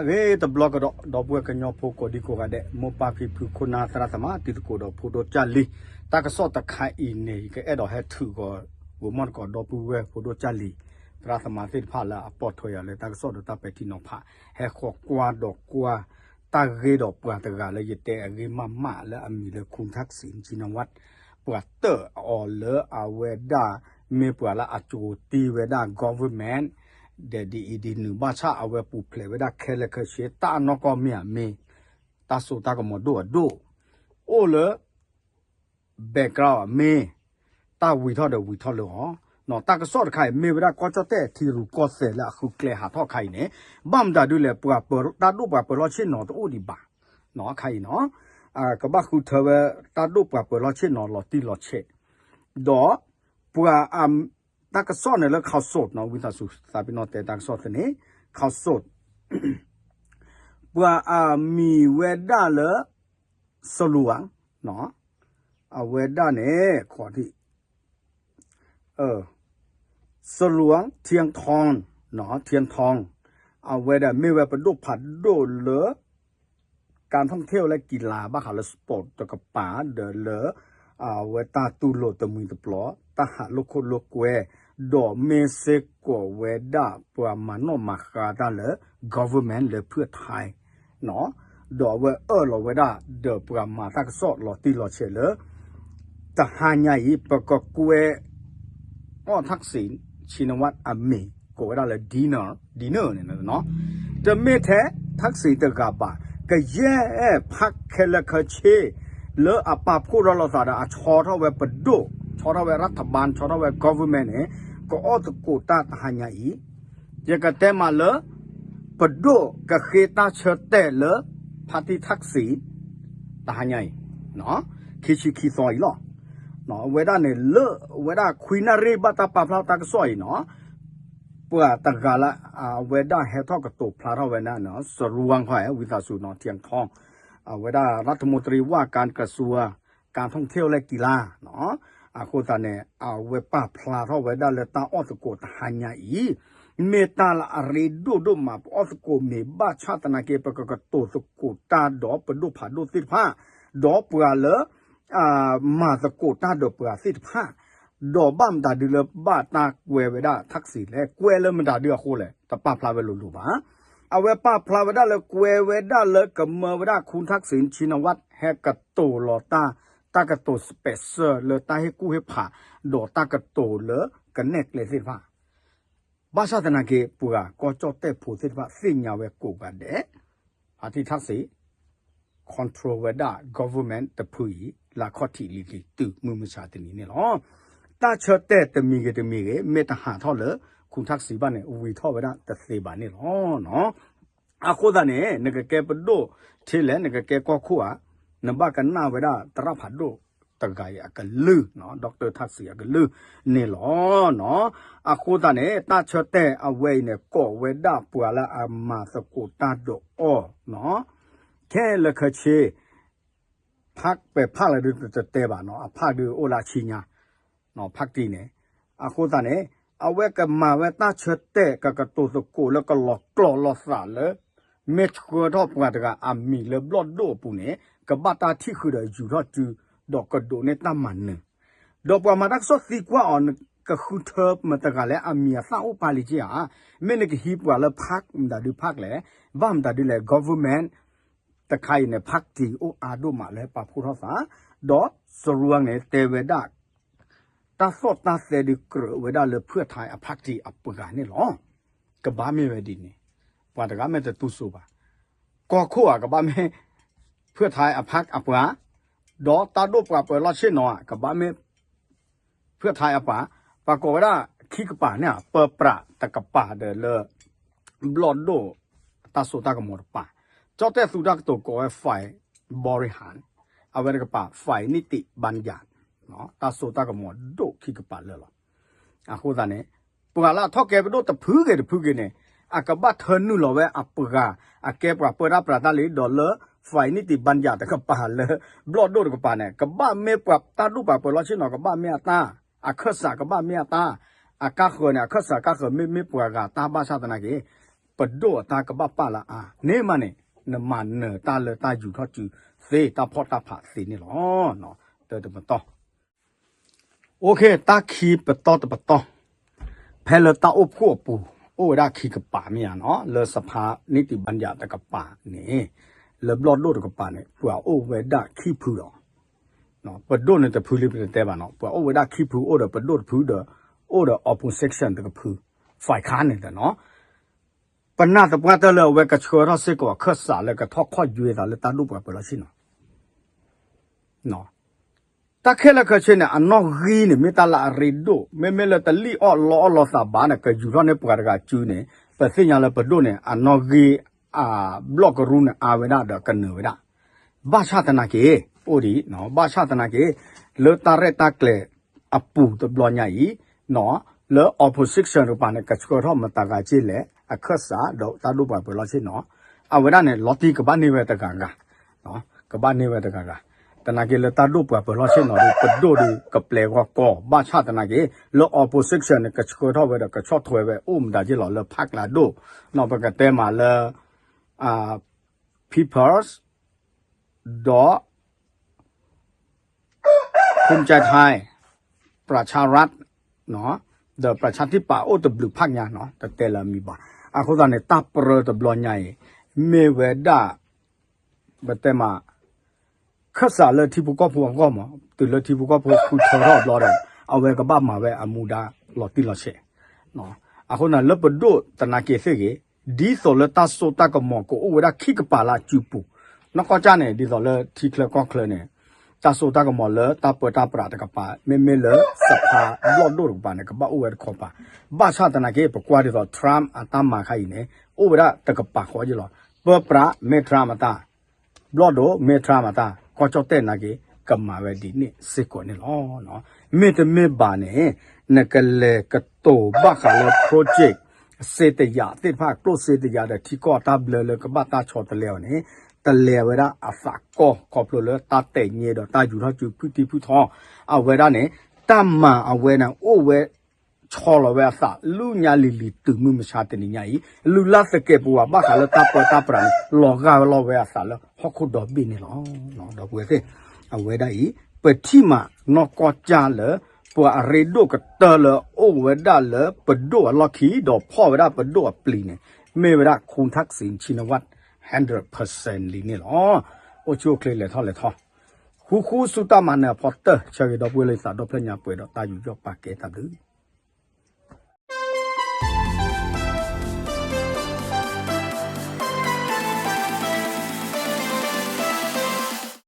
ဂ့ၤတဘျီကဒီး ဒီပုၢ်ဝဲၢ်ကညီဖိကိးဒံကိးဂၤဒဲး မိၢ်ပၢ်ဖံဖုခိၣ်နၢ်သရၣ်သမါ တံၤသကိးဒီးဖိဒိၣ်ကၢ်လံၤ, တၢ်ကစီၣ်တခါအံၤန့ၣ် ယကအဲၣ်ဒိးဟဲထုးဂီၤ ဂီၤမီၢ်တကိးဒီပုၢ်ဝဲၢ်ဖိဒိၣ်ကၢ်လံၤ သရၣ်သမါသ့ၣ်တဖၣ်လၢအပိာ်ထွဲယၤလၢတၢ်ကစီၣ်ဒီးတၢ်ပဲာ်ထံနီၤဖး ဟဲဃီၤကွၢ်ဒီးကွၢ် တၢ်ဂ့ၢ်ဒီးပှၤတဂၤလၢယတဲအဂ့ၢ်မးမးလၢအမံၤလၢ ခူၣ်ထၣ်စံး ဆံနဝၣ် ပှၤတၢၣ်အီၤလၢအဝဲဒၣ် မ့ၢ်ပှၤလၢအကၠိတံၢ်ဝဲဒၣ် government ဒီးဒ်အံၤဒ်နုၤ ဘၣ်ဆၣ်အဝဲပူၤဖျဲးဝဲဒၣ်ခဲလၢာ်ခဲဆ့ တၢ်အနီၢ်ကီၢ်မ့ၢ်အမ့ၢ် တၢ်စိတၢ်ကမီၤဒိၣ်အဒိၣ် အိၣ်လၢ background အမ့ၢ် တၢ်ဝံၤထီၣ်ဒီးဝံၤထီၣ်လၢအီၤ, တၢ်ကစီၣ်တခါအံၤ မ့ၢ်ဝဲဒၣ်ကီၢ်ကၠီၣ်တဲၣ်ထံရူၢ်ကီၢ်သဲးလၢအဃုကျဲဟးထီၣ်ခါအံၤန့ၣ် ဘၣ်မတၤဒုလဲၣ် ပှၤပၢၤ တၢ်ဒိၣ်ပှၤပၢၤလီၢ်ဆ့ၣ်နီၤတအိၣ်ဒံးဘၣ်, ခါအံၤနီၤ ကဘၣ်ဃုထၢဝဲ တၢ်ဒိၣ်ပှၤပၢၤလီၢ်ဆ့ၣ်နီၤလီၤတံၢ်လီၤဆဲး, ဒီး ပှၤ တၢ်ကစီၣ်န့ၣ်လၢ ခီၣ်စိးနီၤ ဝံသးစူၤ သးပ့ၤနီၣ်တဲတၢ်ကစီၣ်သန့ၣ် ခီၣ်စိး ပှၤအမံၤဝဲဒၣ်လၢ စလူၤ အဝဲဒၣ်န့ၣ် ခီၣ်ထံး စလူၤ ထံထီ ထံထီ အဝဲဒၣ်မ့ၢ်ဝဲပဒိၣ်ဖးဒိၣ်လၢ การท่องเที่ยว လၢကံလၤ ဘၣ်ဃးလၢ sport တကပၤ ဒီးလၢ အဝဲတၢ်တူၢ်လိာ်တမှံၤတပျီၤ တၢ်ဟးလိာ်ခိၣ်လိာ်ကွဲ ဒီးမ့ၢ်စ့ၢ်ကီးဝဲဒၣ်ပှၤမၤနီၣ်မၤဃါတၢ်လၢ government လၢဖုၣ်ထါ ဒီးအဝဲအၢၣ်လီၤဝဲဒၣ် ဒီးပှၤမၤတၢ်ကစီၣ်လီၤတံၢ်လီၤဆဲးလၢ တဟါညါအံၤ ပကကွဲ အီၣ်ထၣ်စံး ဆံနဝၣ်အမံၤ ကိးဝဲဒၣ်လၢ dinner dinner န့ၣ် တမ့ၢ်ထဲ ထၣ်စံးတဂၤဘၣ် ကယဲၢ် park ခဲလၢာ်ခဲဆ့ လၢအပာ်ဖှိၣ်ထီၣ်လိာ်သးဒီးအဆီထီၣ်ဝဲပဒိၣ် ဆီထီၣ်ဝဲ รัฐบาล ဆီထီၣ်ဝဲ government န့ၣ် ကအီၣ်သကိးတၢ်တဟါညါအံၤ ယကတဲမးလၢ ပဒိၣ်ကဃ့တၢ်ဆၢတဲာ်လၢ ဖါတံၣ်ထၣ်စံး တဟါညါအံၤ ခံဆံခံသီအံၤလီၤ. အဝဲဒၣ်န့ၣ်လၢ အဝဲဒၣ်ခွံနၣ်ရံၣ်ဘၣ်တၢ်ပာ်ဖျါတၢ်ကစီၣ်အံၤနီၤ ပှၤတဂၤလၢ အဝဲဒၣ်ဟဲထီၣ်ကတိၤဖျါထီၣ်ဝဲဒၣ်န့ၣ် စရူဝါ ခီ ဝံသးစူၤနီၤ ထံထီ အဝဲဒၣ် รัฐมนตรีว่าการกระทรวง การท่องเที่ยวและกีฬา အဃိသတးန့ၣ် အဝဲပာ်ဖျါထီၣ်ဝဲဒၣ်လၢတၢ်အီၣ်သကိးတဟါညါအံၤ မ့ၢ်တၢ်လၢအရ့ဒိၣ်ဒိၣ်မး ပအီၣ်သကိးမ့ၢ်ဘၣ်ဆၣ်သနာ်က့ ပကကတိၤသကိးတၢ်ဒီးပဒိၣ်ဖးဒိၣ်သ့ၣ်တဖၣ် ဒီးပှၤလၢ မၤသကိးတၢ်ဒီးပှၤသ့ၣ်တဖၣ် ဒီးဘၣ်မတၤဒုလၢဘၣ်တၢ်ကွဲဝဲဒၣ်ထၣ်စံးလဲၣ် ကွဲလၢမတၤဒုအဃိလဲၣ် တပာ်ဖျါဝဲလိၤလိၤဘၣ်. အဝဲပာ်ဖျါဝဲဒၣ်လၢကွဲဝဲဒၣ်လၢကမၢဝဲဒၣ် ခူၣ်ထၣ်စံး ဆံနဝၣ် ဟဲကတိၤလီၤတၢ် တၢ်ကတိၤ special လၢတၢ်ဟ့ၣ်ကူၣ်ဟ့ၣ်ဖး ဒီးတၢ်ကတိၤလၢကနဲၣ်ကျဲသ့ၣ်တဖၣ် ဘၣ်ဆၣ်သနာ်က့ ပှၤကီၢ်ကၠီၣ်တဲၣ်ဖိသ့ၣ်တဖၣ် သ့ၣ်ညါဝဲကိးဂၤဒဲး ဖါတံၣ်ထၣ်စံး control ဝဲဒၣ် government တဖုအံၤ လၢခီၣ်ထံးလံၤလံၤ တုၤမုၢ်မဆါတနံၤန့ၣ်လီၤ. တၢ်ဆၢတဲာ်တမံၤဂ့ၤတမံၤဂ့ၤ မ့ၢ်တဟးထီၣ်လၢ ခူၣ်ထၣ်စံးဘၣ်န့ၣ် ဝံၤထီၣ်ဝဲဒၣ်တသ့ဘၣ်န့ၣ်လီၤ. အဃိသတးန့ၣ် နကကဲပဒိၣ်ထဲလဲၣ် နကကဲကီၢ်ခိၣ်ဧါ, နဘၣ်ကနၣ်ဝဲဒၣ်သရၣ်ဖးဒိၣ်တဂၤအံၤအကလုၢ်, ဒီးထၣ်စံးအကလုၢ်န့ၣ်လီၤ. အဃိသတးန့ၣ် တၢ်ဆၢတဲာ်အဝဲအံၤန့ၣ် ကိးဝဲဒၣ်ပှၤလၢအမၤသကိးတၢ်ဒီးအီၤ ခဲလၢာ်ခဲဆ့ ဖးပဲာ်ဖးလၢဒုးတတဲဘၣ်နီၤ, အဖးဒုးအိၣ်လၢအဆံညါ ဖးတံၢ်န့ၣ်, အဃိသတးန့ၣ် အဝဲကမၤဝဲတၢ်ဆၢတဲာ် ကကတိၤသကိးလၢကလီၤကျိာ်လိာ်သးလၢ မ့ၢ်ဆှၢထီၣ်ပှၤတဂၤအမံၤလၢဘျီၣ်ဒိၣ်အပူၤန့ၣ် ကဘၣ်တၢ်ထံၣ်ဃုာ်ဒီးယူၤထီၣ်စု ဒီးကဒိးန့ၢ်တၢ်မၤနၢၤ, ဒီးပှၤမၤတၢ်ကစီၣ်သံကွၢ်အီၤ ကဃုထၢမတၤတဂၤလဲၣ် အမံၤအသၣ်အိၣ်ပာ်လံက့ဧါ, မ့ၢ်နကဟံးပှၤလၢဖးမတၤဒုးဖးလဲၣ်, ဘၣ်မတၤဒုးလဲၣ် government တခါအံၤန့ၣ် ဖးတံၢ်အိၣ်အါဒိၣ်မးလၢပာ်ဖှိၣ်ထီၣ်သး, ဒီးစရူဝါန့ၣ်တဲဝဲဒၣ် တၢ်သီၣ်တၢ်သဲဒုးကြၢးဝဲဒၣ်လၢဖုၣ်ထါအဖးတံၢ်အပှၤန့ၣ်လီၤ. ကဘၣ်မ့ၢ်ဝဲဒ်န့ၣ်, ပှၤတဂၤမ့ၢ်တတူၢ်စိဘၣ်, ကီၢ်ခိၣ်ဧါ ကဘၣ်မ့ၢ် ဖုၣ်ထါအဖးအပှၤ, ဒီးတၢ်ဒိၣ်ပှၤပၢၤလီၢ်ဆ့ၣ်နီၤဧါ ကဘၣ်မ့ၢ် ဖုၣ်ထါအပှၤ, ပှၤကိးဝဲဒၣ်ခံကပၤန့ၣ် ပၢပြးတကပၤဒီးလၢ ဘျီၣ်ဒိၣ် တၢ်စိတၢ်ကမီၤတပၤ, ကၠီၣ်တဲၣ်သူတၢ်ကတိၤကိးဝဲ ฝ่ายบริหาร, အဝဲတကပၤ ฝ่ายนิติบัญญัติ, တၢ်စိတၢ်ကမီၤဒိၣ်ခံကပၤလၢာ်လီၤ. အဃိသတးန့ၣ် ပှၤလၢအထီၣ်ကဲပဒိၣ်တဖုဂ့ၤတဖုဂ့ၤန့ၣ် အကဘၣ်ထၢနုာ်လီၤဝဲအပှၤ အကဲပှၤပၢတၢ်ပြးတၢ်လံ ဒီးလၢ ฝ่ายนิติบัญญัติ တကပၤလၢ ဘျီၣ်ဒိၣ်တကပၤန့ၣ် ကဘၣ်မ့ၢ်ပှၤတၢ်ဒိၣ်ပှၤပၢၤလီၢ်ဆ့ၣ်နီၤ ကဘၣ်မ့ၢ်အတၢ်, အခၢၣ်စးကဘၣ်မ့ၢ်အတၢ်, အကါဃၢၤန့ၣ် အခၢၣ်စးကါဃၢၤမ့ၢ်မ့ၢ်ပှၤဂၤတၢ်ဘၣ်ဆၣ်သနာ်က့ ပဒိၣ်အတၢ်ကဘၣ်ပာ်လၢအါန့ၢ်မးန့ၣ် နမၤနၢၤတၢ်လၢတၢ်ယူၤထီၣ်စုသ့ တၢ်ဖီၣ်တၢ်ဖးသ့န့ၣ်လီၤ. တၢတပတီၢ် တၢ်ခံပတီၢ်တပတီၢ် ဖဲလၢတၢ်အိၣ်ဖှိၣ်အပူၤ အိၣ်ဝဲဒၣ်ခံကပၤမ့ၢ်ဧါနီၤ လၢစဖါနံၣ်တံၢ်ဘၣ်ယၣ်တကပၤန့ၣ် လၢဘျီၣ်ဒိၣ်တကပၤန့ၣ် ပှၤအိၣ်ဝဲဒၣ်ခံဖုလီၤ. ပဒိၣ်န့ၣ်တဖုလံပတတဲဘၣ်နီၤ ပှၤအိၣ်ဝဲဒၣ်ခံဖု အိၣ်ဒီးပဒိၣ်တဖုဒီး အိၣ်ဒီး opposition တကဖု ဖဲခါန့ၣ်ဒီးနီၤ ပနၢ်သပှၢ်တၢၢ်လၢအဝဲကဆှၢထီၣ်စ့ၢ်ကီးအခၢၣ်စးလၢကထီၣ်ခီၣ်ယွဲသးလၢတၢ်ဒိၣ်ပှၤပၢၤလီၢ်ဆ့ၣ်နီၤ တၢ်ခဲလၢာ်ခဲဆ့န့ၣ် အနီၣ်ဂံၢ်န့ၣ် မ့ၢ်တၢ်လၢအရ့ဒိၣ် မ့မ့ၢ်လၢတလံၣ်အီၣ်လီအီၣ်လီသးဘၣ်န့ၣ် ကယူၤထီၣ်န့ၢ်ပှၤတဂၤစုန့ၣ် ပသ့ၣ်ညါလၢပဒိၣ်န့ၣ် အနီၣ်ဂံၢ် အဘျီၣ်ကရူၢ်န့ၣ် အါဝဲဒၣ်ဒီးကနၢၤဝဲဒၣ် ဘၣ်ဆၣ်သနာ်က့ အိၣ်ဒံး ဘၣ်ဆၣ်သနာ်က့ လၢတၢ်ရဲၣ်တၢ်ကျဲၤအပူၤတဘျီညါအံၤ လၢ opposition တကပၤန့ၣ် ကဆှၢထီၣ်မတၤဂၤက့လဲၣ် အခၢၣ်စးဒီးတၢ်ဒိၣ်ပှၤပၢၤလီၢ်ဆ့ၣ်နီၤ အဝဲဒၣ်န့ၣ် လီၤတံၢ်ကဘၣ်န့ၢ်ဝဲတဂၤဂၤ ကဘၣ်န့ၢ်ဝဲတဂၤဂၤ သနာ်က့လၢတၢ်ဒိၣ်ပှၤပၢၤလီၢ်ဆ့ၣ်နီၤဒီး ပဒိၣ်ဒီးကပျဲဂီၢ်ကီ ဘၣ်ဆၣ်သနာ်က့ လၢ opposition န့ၣ် ကဆှၢထီၣ်ဝဲဒီးကဆီၣ်ထွဲဝဲအိၣ်မတၤက့လီၤ လၢဖးကျးဒိၣ် နီၢ်ပကတဲမးလၢ People's ဒီး ภูมิใจไทย ประชารัฐ ဒီး ประชาธิปัตย์ အိၣ်တဘျုးဖးညါနီၤ တတဲလၢအမံၤဘၣ် အဃိသတးန့ၣ် တၢ်ပြၢတဘျီညါအံၤ မ့ၢ်ဝဲဒၣ် ပတဲမး ခၢၣ်စးလၢထံဖိကီၢ်ဖိအဂီၢ်မး တုၤလၢထံဖိကီၢ်ဖိဃုထၢထီၣ်ဘျီဒီး အဝဲကဘၣ်မၤဝဲအမူဒါလီၤတံၢ်လီၤဆဲး အဃိန့ၣ် လၢပဒိၣ်သနာ်က့သ့ၣ်ဂ့ၤ ဒ်သိးလၢတၢ်စိတၢ်ကမီၤကအိၣ်ဝဲဒၣ်ခံကပၤလၢအစုပူၤ နီၢ်ကီၢ်ကၢ်န့ၣ် ဒ်သိးလၢထံချၢကီၢ်ချၢန့ၣ် တၢ်စိတၢ်ကမီၤလၢတၢ်ပၢတၢ်ပြးတကပၤ မ့မ့ၢ်လၢစဖါဘျီၣ်ဒိၣ်တကပၤန့ၣ် ကဘၣ်အိၣ်ဝဲတခီပၤ ဘၣ်ဆၣ်သနာ်က့ ပကွၢ်ဒ်သိး Trump အတၢ်မၤခါအံၤန့ၣ် အိၣ်ဝဲဒၣ်တကပၤဃီယ့လီၤ ပၢပြးမ့ၢ် Trump အတၢ် ဘျီၣ်ဒိၣ်မ့ၢ် Trump အတၢ် ကီၢ်ကၠီၣ်တဲၣ်နာ်က့ ကမၤဝဲဒ်န့ၣ်စ့ၢ်ကီးန့ၣ်လီၤ. မ့တမ့ၢ်ဘၣ်န့ၣ် နကလဲၤကတိၤဘၣ်ဃးလၢ project စ့တယၤသ့ၣ်တဖၣ် ကျိၣ်စ့တယၤဒီးထံကီၢ်အတၢ်ဘျၢလၢကဘၣ်တၢ်ဆီတလဲအီၤန့ၣ် တလဲၤဝဲဒၣ်အသးကီၢ်ခီဖျိလၢတၢ်တဲာ်ညါဒီးတၢ်ယူၤထီၣ်စုဖုၣ်တံၢ်ဖုၣ်ထီ အဝဲဒၣ်န့ၣ် တၢ်မၤအဝဲန့ၣ် အိၣ်ဝဲ ဆီလီၤဝဲအသး လုၢ်ညါလံၤလံၤတုၤမုၢ်မဆါတနံၤညါအံၤ လုၢ်လၢ်သကဲးပဝးဘၣ်ဃးလၢတၢ်ပၢတၢ်ပြးန့ၣ် လီၤဂာ်ဝဲလီၤဝဲအသးလၢဟီၣ်ခိၣ်ဒီဘ့ၣ်န့ၣ်လီၤ. ဒီပုၢ်ဝဲၢ်သ့ၣ် အဝဲဒၣ်အံၤ ပထံၣ်မးနီၢ်ကီၢ်ကၢ်လၢ ပှၤအရ့ဒိၣ်ကတၢၢ်လၢအိၣ်ဝဲဒၣ်လၢပဒိၣ်အလီၢ်ခံ ဒီးဖီၣ်ဝဲဒၣ်ပဒိၣ်အပျံၤန့ၣ် မ့ၢ်ဝဲဒၣ် ခူၣ်ထၣ်စ့ၣ် ခၠံနဝၣ် hundred percent လံန့ၣ်လီၤ. အိၣ်ဆူၣ်အိၣ်ချ့လဲၤထီၣ်လဲၤထီ ဃူဃူဆူတၢ်မၤနၢၤအဖီတၢၢ် ဆၢဂ့ၤဒီပုၢ်ဝဲၢ်လၢယသးဒီဖျၢၣ်ညါပှဲၤဒီးတၢ်ယူးယီၣ်ပာ်ကဲတၢ်ဘျုး